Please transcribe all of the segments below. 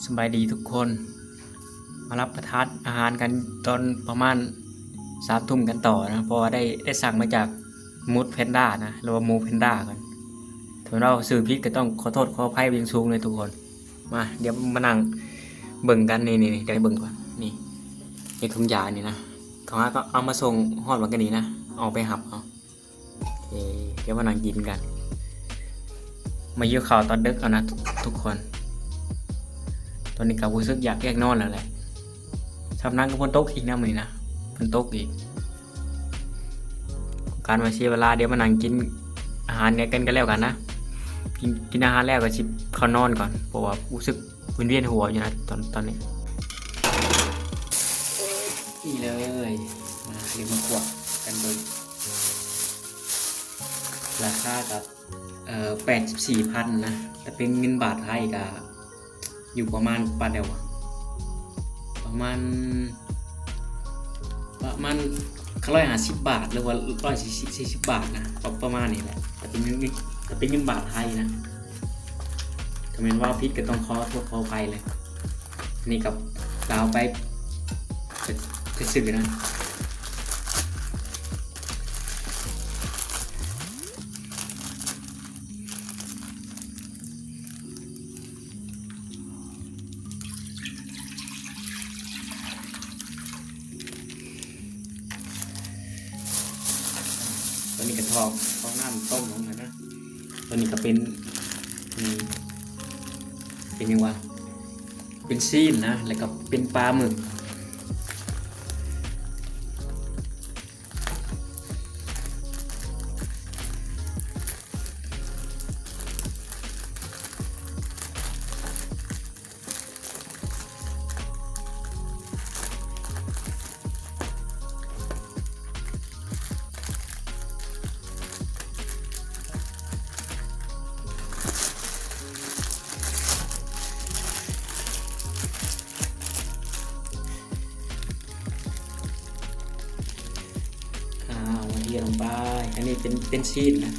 ສະບາຍດີທຸກຄົນ ມາຮັບປະທານອາຫານກັນຕອນປະມານສາມທຸ່ມກັນຕໍ່ນະ ເພາະວ່າໄດ້ ໄດ້ສັ່ງມາຈາກ Mood Panda ນະ ຫຼືວ່າ Moo Panda ກ່ອນ ຖ້າເວົ້າຊື່ຜິດກໍຕ້ອງຂໍໂທດຂໍອະໄພຢ່າງສູງເລີຍທຸກຄົນ. ມາ ດຽວມານັ່ງເບິ່ງກັນ ນີ້ໆ ດຽວໃຫ້ເບິ່ງກ່ອນ ນີ້ ໃນຖົງຢານີ້ນະ ເຂົາຫາກໍເອົາມາສົ່ງຮອດຫວ່າງກະນີ້ນະ ອອກໄປຮັບເອົາ. ໂອເຄ ດຽວມານັ່ງກິນກັນ ມາຫິວເຂົ້າຕອນດຶກເອົານະທຸກຄົນ. ຕອນນີ້ກໍຮູ້ສຶກຢາກ ຢາກນອນແລ້ວແຫຼະ ສ່ຳນັ້ນກໍຝົນຕົກອີກນະມື້ນີ້ນະ ຝົນຕົກອີກ ການມາເສຍເວລາ ດຽວມານັ່ງກິນອາຫານກັນ ກັນແລ້ວກັນນະ ກິນ ກິນອາຫານແລ້ວກໍຊິເຂົ້ານອນກ່ອນ ເພາະວ່າຮູ້ສຶກ ວິນວຽນຫົວຢູ່ນະ ຕອນ ຕອນນີ້. ນີ້ເລີຍ ມາ ດຽວມາຄວບກັນເບິ່ງ ລາຄາກໍ ເອີ ແປດສິບສີ່ພັນນະ ແຕ່ເປັນເງິນບາດໄທກໍຢູ່ປະມານປານໃດວະ ປະມານ ປະມານຮ້ອຍຫ້າສິບບາດ ຫຼືວ່າຮ້ອຍສີ່ສິບ ສີ່ສິບບາດນະ ປະ ປະມານນີ້ແຫຼະ ແຕ່ເປັນເງິນ ແຕ່ເປັນເງິນບາດໄທນະ. ຖ້າແມ່ນເວົ້າຜິດກໍຕ້ອງຂໍໂທດຂໍອະໄພເລີຍ ນີ້ກັບລາວໄປ ໄປ ໄປຊື້ນະ. ຕອນນີ້ກໍຖອກ ຖອກນ້ຳຕົ້ມລົງແລ້ວນະ. ຕອນນີ້ກໍເປັນ ເປັນຫຍັງວະ ເປັນຊີ້ນນະ ແລ້ວກໍເປັນປາໝຶກ. ອ່າ ເທລົງໄປ ອັນນີ້ເປັນ ເປັນຊີ້ນນະ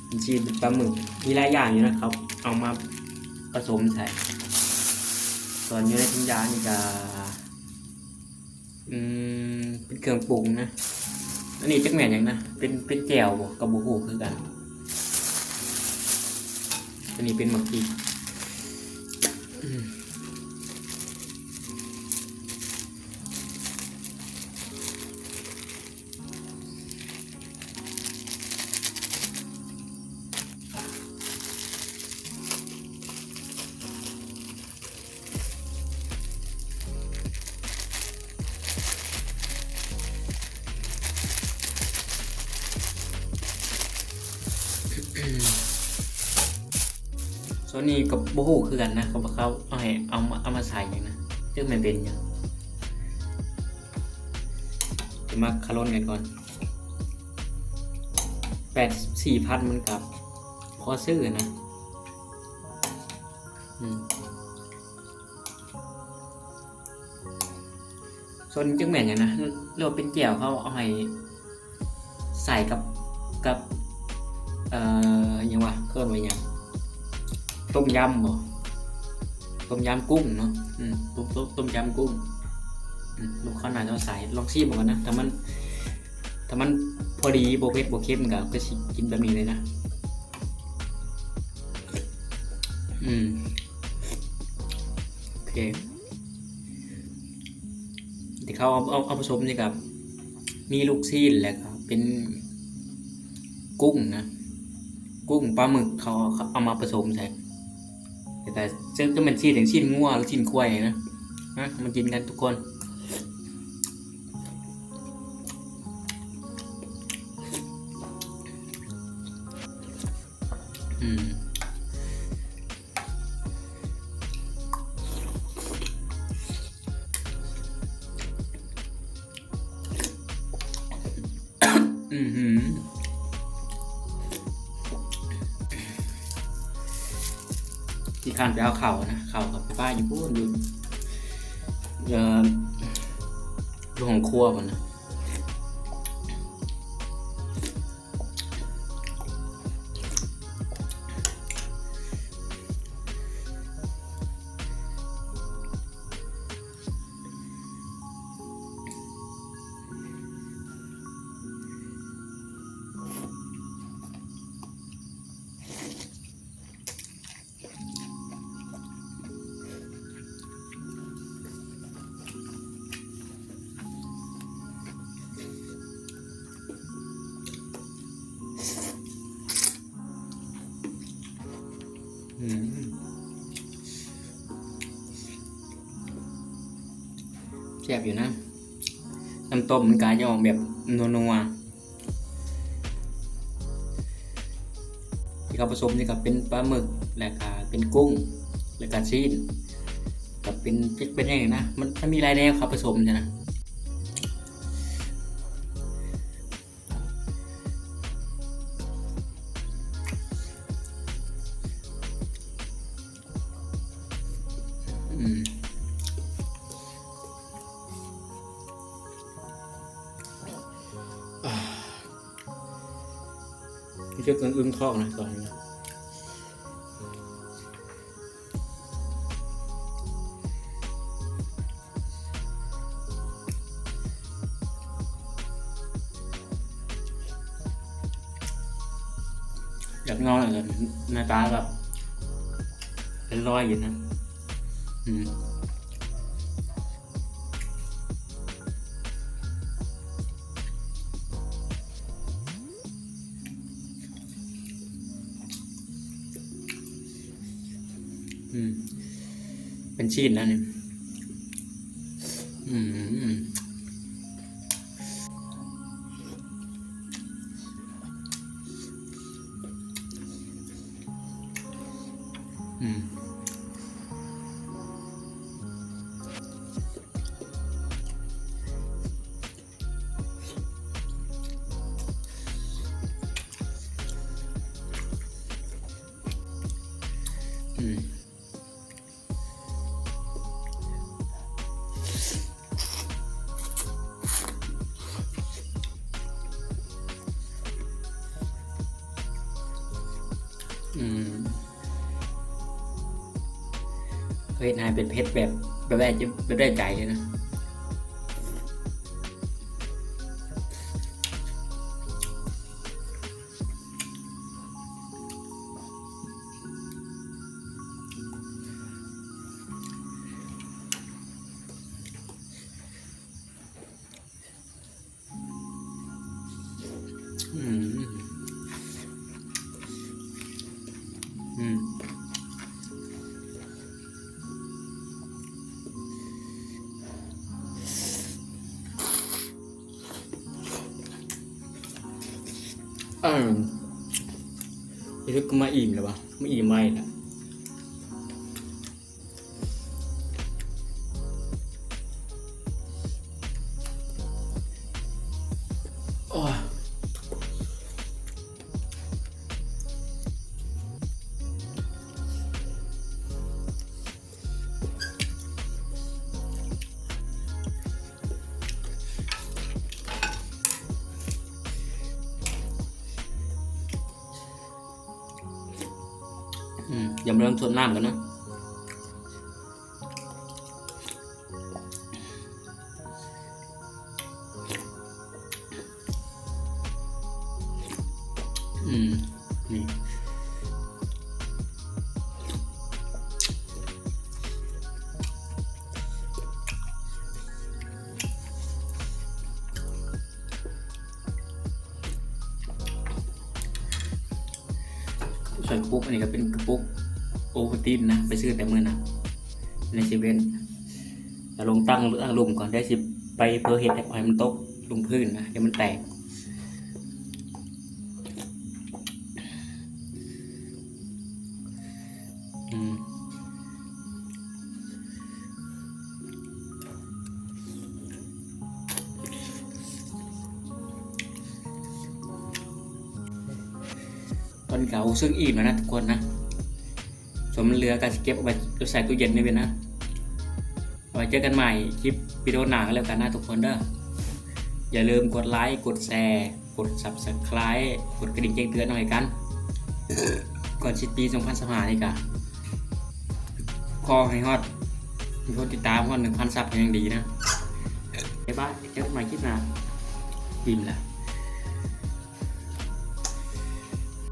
ເປັນຊີ້ນ ເປັນປາໝຶກ ມີຫຼາຍຢ່າງຢູ່ນະ ເຂົາເອົາມາປະສົມໃສ່. ສ່ວນຢູ່ໃນຖົງຢານີ້ກະ ອືມ ເປັນເຄື່ອງປຸງນະ. ອັນນີ້ຈັກແມ່ນຫຍັງນະ ເປັນ ເປັນແຈ່ວບໍ່ ກໍບໍ່ຮູ້ຄືກັນ. ອັນນີ້ເປັນໝາກພິກ ອືມ. ໂຊນີ້ກໍບໍ່ຮູ້ຄືກັນນະ ເຂົາ ເຂົາເອົາໃຫ້ ເອົາມາ ເອົາມາໃສ່ຫຍັງນະ ຈັກແມ່ນເປັນຫຍັງ. ຈະມາຄາລົນກັນກ່ອນ ແປດສິບສີ່ພັນ ມັນກໍພໍຊື້ນະ ອືມ. ສ່ວນຈັກແມ່ນຫຍັງນະ ຫຼືວ່າເປັນແຈ່ວ ເຂົາເອົາໃຫ້ໃສ່ກັບ ກັບ ເອີ ຫຍັງວະ ເອີ້ນວ່າຫຍັງ ຕົ້ມຍຳບໍ ຕົ້ມຍຳກຸ້ງເນາະ ອືມ ຕົ້ມ ຕົ້ມ ຕົ້ມຍຳກຸ້ງ ອືມ ລູກຄ້າໜ້າຈະໃສ່ ລອງຊີມເບິ່ງກ່ອນນະ ຖ້າມັນ ຖ້າມັນພໍດີ ບໍ່ເຜັດບໍ່ເຄັມ ກໍ ກໍຊິກິນແບບນີ້ເລີຍນະ ອືມ. ໂອເຄ ທີ່ເຂົາເອົາ ເອົາ ເອົາປະສົມນີ້ກໍມີລູກຊີ້ນ ແລ້ວກໍເປັນກຸ້ງນະ ກຸ້ງ ປາໝຶກ ເຂົາ ເຂົາເອົາມາປະສົມໃສ່ ແລ້ວກໍ ຈະ ຈະແມ່ນຊີ້ນຫຍັງ ຊີ້ນງົວ ຫຼື ຊີ້ນຄວາຍນີ້ນະ ມາ ມາກິນກັນທຸກຄົນ ອືມ. ອືຫື ຂີ້ຄ້ານໄປເອົາເຂົ້ານະ ເຂົ້າກໍໄປປະຢູ່ພຸ້ນ ຢູ່ ເອີ ຢູ່ຫ້ອງຄົວພຸ້ນນະ. ແຊບຢູ່ນະ ນ້ຳຕົ້ມມັນກະຈະອອກແບບນົວໆ ທີ່ເຂົາປະສົມນີ້ກະເປັນປາໝຶກ ແລ້ວກະເປັນກຸ້ງ ແລ້ວກະຊີ້ນ ກະເປັນ ຈັກເປັນຫຍັງນີ້ນະ ມັນ ມັນມີຫຼາຍແນວເຂົາປະສົມຊີ້ນະ. ອືມ ອາ ຮູ້ສຶກອື່ນໆທ້ອງນະຕອນນີ້ນະ. ຢາກນອນ ໜ້າຕາແບບເປັນລອຍຢູ່ນະ ອືມ. ອືມ ເປັນຊີ້ນນະນີ້ ອືມ ອືມ. ອືມ ອືມ ເຮັດໃຫ້ເປັນເຜັດແບບ ແບບໄດ້ ແບບໄດ້ໃຈເລີຍນະ. ອືມ ອືມ ເອີ ຮູ້ສຶກມາອີ່ມແລ້ວວະ ມາອີ່ມໄວແລ້ວ. ໂອ້ຍ ອືມ ດຽວມາເລີ່ມຊົດນ້ຳກັນເນາະ. ອືມ ນີ້ ສ່ວນກະປຸກ ອັນນີ້ກະເປັນກະປຸກໂອວັນຕິນນະ ໄປຊື້ແຕ່ມື້ນັ້ນໃນເຊເວັ່ນ. ລະລົງຕັ້ງ ຕັ້ງລຸ່ມກ່ອນ ດຽວຊິໄປເຜີເຮັດໃຫ້ມັນຕົກລົງພື້ນນະ ດຽວມັນແຕກ. ອືມ ຕອນນີ້ກະຮູ້ສຶກອີ່ມແລ້ວນະທຸກຄົນນະ. ສ່ວນມັນເຫຼືອກະຊິເກັບເອົາໄວ້ໃສ່ຕູ້ເຢັນນີ້ເວີຍນະ. ໄວ້ເຈີກັນໃໝ່ຄລິບວິດີໂອໜ້າກັນແລ້ວກັນນະທຸກຄົນເດີ. ຢ່າລືມກົດໄລ ກົດແຊ ກົດຊັບສະໄຄຣບ໌ ກົດກະດິ່ງແຈ້ງເຕືອນໃຫ້ກັນ ກ່ອນສິ້ນປີສອງພັນຊາວຫ້ານີ້ກະ ຂໍໃຫ້ຮອດ ມີຄົນຕິດຕາມຮອດໜຶ່ງພັນຊັບກະຍັງດີນະ. ບາຍບາຍ ເຈີກັນໃໝ່ຄລິບໜ້າ. ອີ່ມແລ້ວ.